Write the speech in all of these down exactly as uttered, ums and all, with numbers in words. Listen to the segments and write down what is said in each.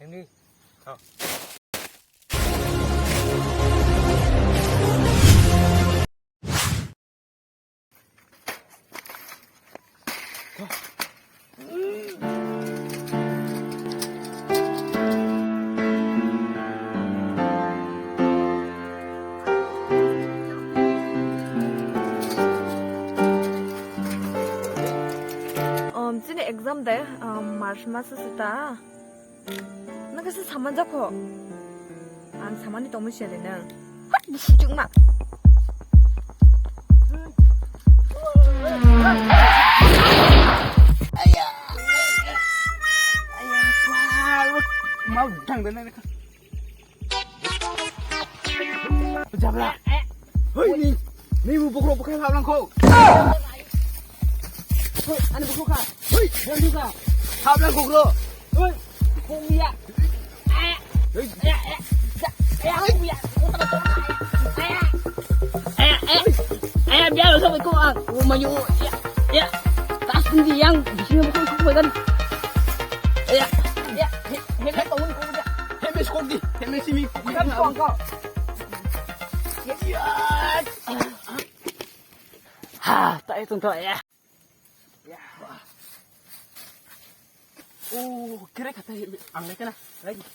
Ini. Oh. Um, chini exam de, um, March mas se ta. Nang kasa saman jakho. Ang samani tongmani siyari nang. Hot, busu chukma. Mau dang dana. Jabra. Hoi ni. Ni bu bukro bukai hap langkho. Hoi, ani bukro kha. Hoi, bondu kha. Hap langkho bro. Hoi, bongya. Hoi. Aya, aya, aya, aya, aya, biar lo sampai kau ang, rumah yu, ya, ya, tas tinggi yang di sini bukan kau kan, ya, ya, he, he, kau ni kau ya, he, mes kau di, he, mes ini, bukan kau, kau. Ha, tak itu tuh ya. Ya. Oh, kira kata ang naik kena lagi.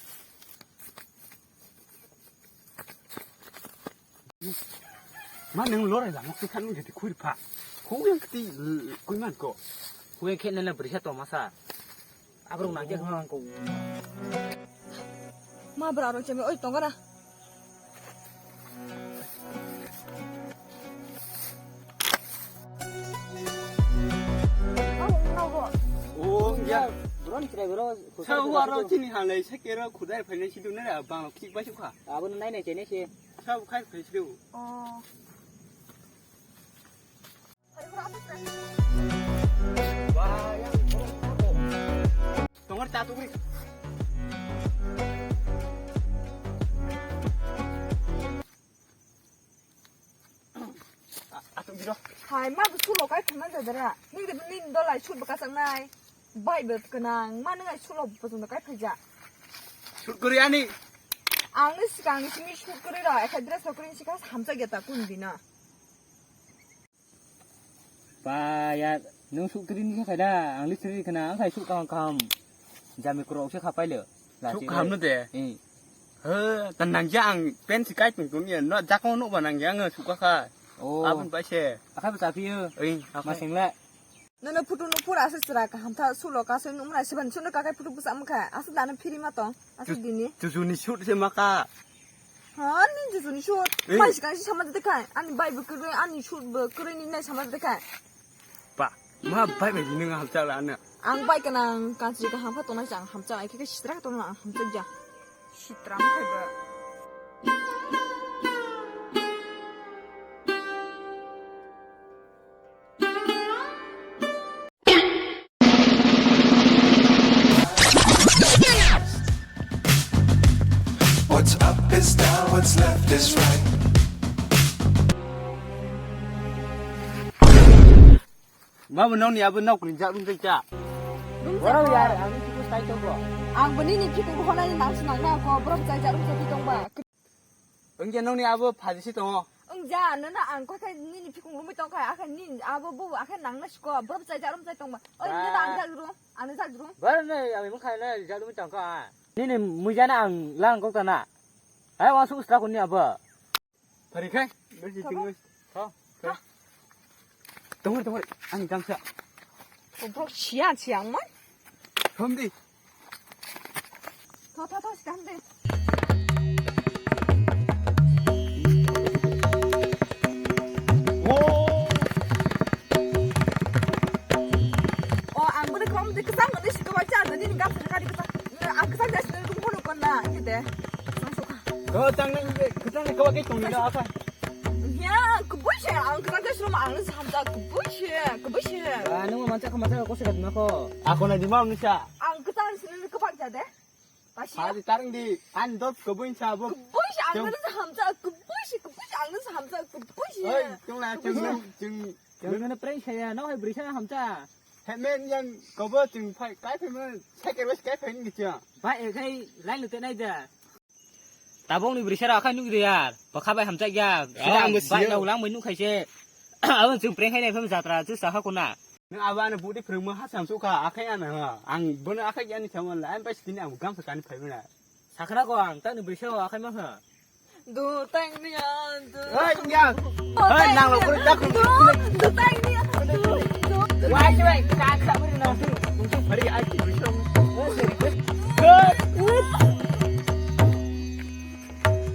Ma nang lorai lang, kau kan jadi khuir pa. Kau yang keti kui man ko. Kau yang kena na berisa to masa. Abrong nang jak nang ko. Ma bra ro cheme oi tongara. Oh, ya. Buron chwrai bro. Sa waro chini halai sa kero khudai phainai sidu nara bang khik bai sukha. Abo nai nai chene se. Sa khai phai sidu. Oh. Tongor ta tugri. Atung biro. Hai, ma bu sulo kai phai man jadara. Ning de ning dolai sut baka sangnai. Bai be kanang, ma nang ai sulo bu jong kai phai ja. Sut kuri ani. Ang ni sikang ni simi sut kuri ro, ekha dress kuri ni sikang hamsa geta kun dina. Ba ya, nung suk kiri ni khaida, ang listri khana, ang khai suk kaham kaham. Jami kurok se khapai le. Suk kaham no de. Eh. He, tan nang ja ang pen si kai tung tung ya, no jakong no ba nang ja ang suk ka kha. Oh. Abun pai se. Akhai ba chapi yo. Eh, akhai. Masing le. Nono photo no pura se sra kaham tha sulo ka soi nung na siban suno ka kai photo busa mkha. Asa dana phiri ma tong. Asa dini. Chuchu ni sut se maka. Ha, ni juju ni sut. Eh. Mai sikang si sama de kai. Ani bai bo kwrwi, ani sut bo kwrwi ni nai sama de kai. Ba, ma bai bai ni nang hamcha la na. Ang bai kanang kansi ka hampa tona jang hamcha, ai ke sitra ka tona ang hamcha ja. Sitra ma kai ba. What's up is down, what's left is right. Babu, nokni abo nok rinjak rung tei cha. Rung cha. Borok yar, ang ni chikung sai tongo. Ang bini ni chikung honai nang sinang na ko, borok jai ja rung cha tong ba. Wngkhe nokni abo phaji se tongo. Wngya, nono ang kok khe nini phikung romwi tongkha, akhe nini abo bo akhe nangna siko, borok chai jarom chai tongma. Oi, ba. Nono ang jak rum, ang jak rum. Ba, no, ang imung khai na jak rum tongkha. Nini muijana ang lang kok tana. Hai, wa su stra kunni abo. Phari khai, besi tingwi. Tho. Tho. Tongor, tongor, ani gangsa. Borok siya, siya, man. Thom di. Tho, tho, tho, siya, thom di. Oh. Oh, ang bini krom di kesang, bini si kawai cha, jadi ni gangsa kari kesang. Ang kesang dia sini rumah lu kena, gitu. Sang suka. Kau tang ni, kau tang ni kau kaki tong ni apa? Ya, kubui se, ang kwchang khe swnam, ang no hamjak, kubui se, kubui se. Ba, nung mancha kha, mancha kha, kose kha dima kho. Ako na dima ang nisa. Ang kwchang sini ni kwbang ja de. Ba si. Ba di tarang di, an dot kubui sa bo. Kubui se, ang no hamjak, kubui se, kubui se, ang no hamjak, kubui se. Oi, tung la, tung, tung. Yang mana prank saya, no hai beri saya hamjak. Hemen yang kobo chwng phai, kai phai mo, cycle wes kai phai ni chwng. Ba, e khai line te nai da. Tabok ni brisa ra khai nuk de yar. Bwkha bai hamjak ya. Ah, ang bo bai siyo. Na ulang mai nuk khai se. Abon chwng prank khai nai pham jatra chu sa ha kuna. Nang abo ano budi phrwngma ha sam sukha, akhai ano ha. Ang bono akhai yani thaman la, ang bai sini ang gamsa kani phai mana. Sakra ko ang tang ni brisa akhai ma ha. Do tang ni an do. Hei, ya. Hei, nang lo kuri dak. Do, do tang ni an do. Do. Wai, wai, ka sa buri nang tu. Hari ai ki brisa.